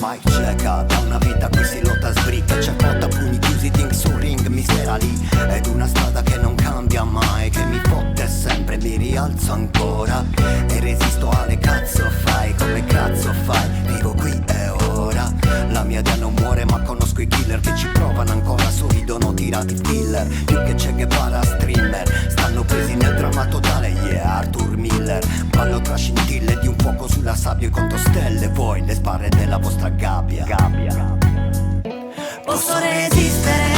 Mic checka, da una vita qui si lotta sbricca. C'è fotta, pugni chiusi, ding sul ring, mi spera lì. Ed una strada che non cambia mai, che mi fotte sempre, mi rialzo ancora. E resisto alle cazzo fai, come cazzo fai, vivo qui e ora. La mia idea non muore ma conosco i killer che ci provano ancora. Sorridono tirati filler, più che Che Guevara streamer. Stanno presi nel dramma totale, yeah, Arthur Miller. Ballo tra scintille di un fuoco sulla sabbia e conto stelle. Voi le sbarre della vostra gabbia. Gabbia. Posso resistere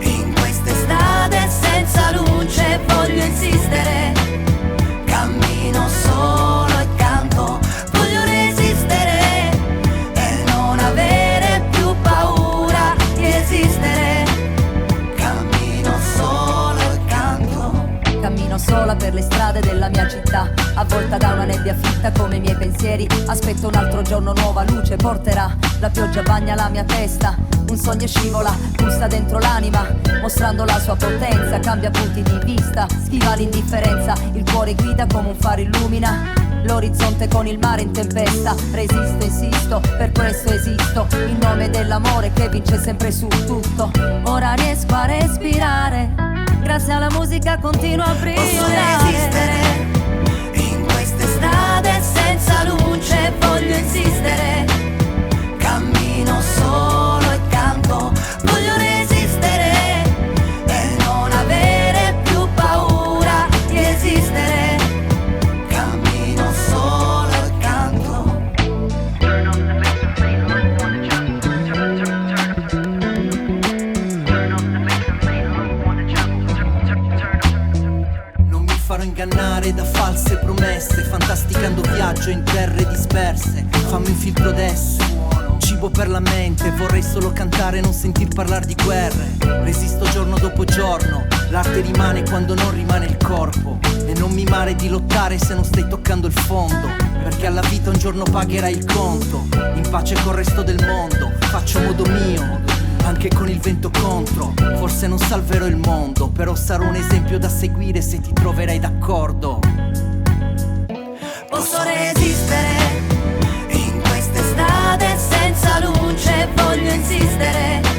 in queste strade senza luce, voglio insistere. Cammino solo e canto, voglio resistere e non avere più paura di esistere. Cammino solo e canto. Cammino sola per le strade della mia città, avvolta da una nebbia fitta come i miei pensieri. Aspetto un altro giorno, nuova luce porterà. La pioggia bagna la mia testa, un sogno scivola, pulsa dentro l'anima, mostrando la sua potenza. Cambia punti di vista, schiva l'indifferenza. Il cuore guida come un faro illumina l'orizzonte con il mare in tempesta. Resisto, insisto, per questo esisto. In nome dell'amore che vince sempre su tutto. Ora riesco a respirare, grazie alla musica continuo a Posso brillare. resistere in queste strade senza luce, voglio insistere. Cammino solo e canto, voglio resistere e non avere più paura di esistere. Cammino solo e canto. Non mi farò ingannare da false promesse, fantasticando viaggio in terre disperse. Fammi un filtro adesso, cibo per la mente. Vorrei solo cantare e non sentir parlare di guerre. Resisto giorno dopo giorno, l'arte rimane quando non rimane il corpo. E non mi mare di lottare se non stai toccando il fondo. Perché alla vita un giorno pagherai il conto. In pace col resto del mondo, faccio modo mio. Anche con il vento contro, forse non salverò il mondo, però sarò un esempio da seguire se ti troverai d'accordo. Posso resistere in queste strade senza luce, voglio insistere.